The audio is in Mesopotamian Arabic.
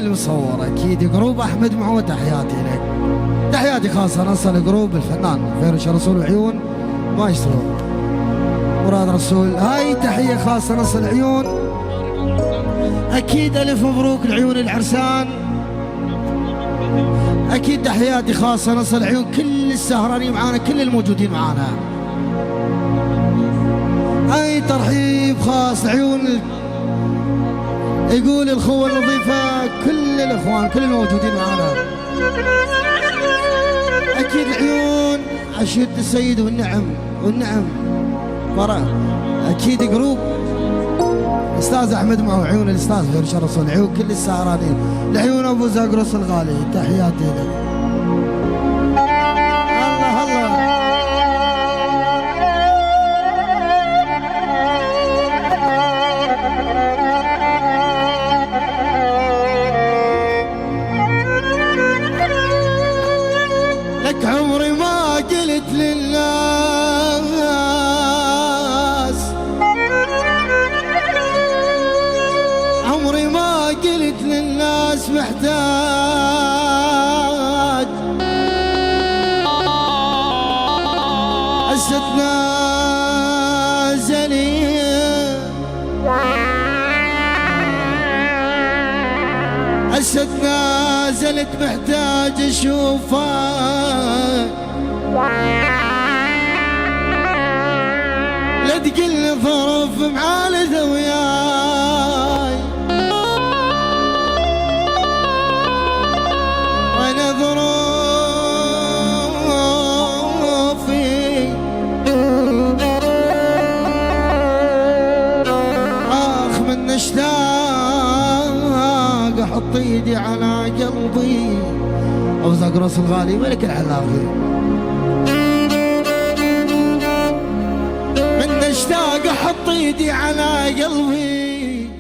المصور اكيد جروب احمد معود، تحياتي لك، تحياتي خاصه نصل جروب الفنان فيروز رسول العيون مايسترو مراد رسول. هاي تحيه خاصه نصل العيون اكيد، الف مبروك العيون العرسان. اكيد تحياتي خاصه نصل العيون كل السهرانين معانا، كل الموجودين معانا. هاي ترحيب خاص عيون، يقول الخوة النظيفة كل الاخوان كل الموجودين معانا. اكيد العيون عشيرة السيد والنعم فرع. اكيد جروب الاستاذ احمد معه عيون الاستاذ فيروز رسول، عيون كل السهرانين، العيون ابو زاقرص الغالي، تحياتي لك. الله الله لك عمري ما قلت للناس، عمري ما قلت للناس محتاج، هسه تنازلي هسه تنازلت محتاج اشوفك، لا تقل ظرف معالذة وياي، وانا ظروفي اخ من اشتاق احط ايدي على قلبي. ابو زاقرص الغالي ملك العلاقي، من اشتاق احط ايدي على قلبي،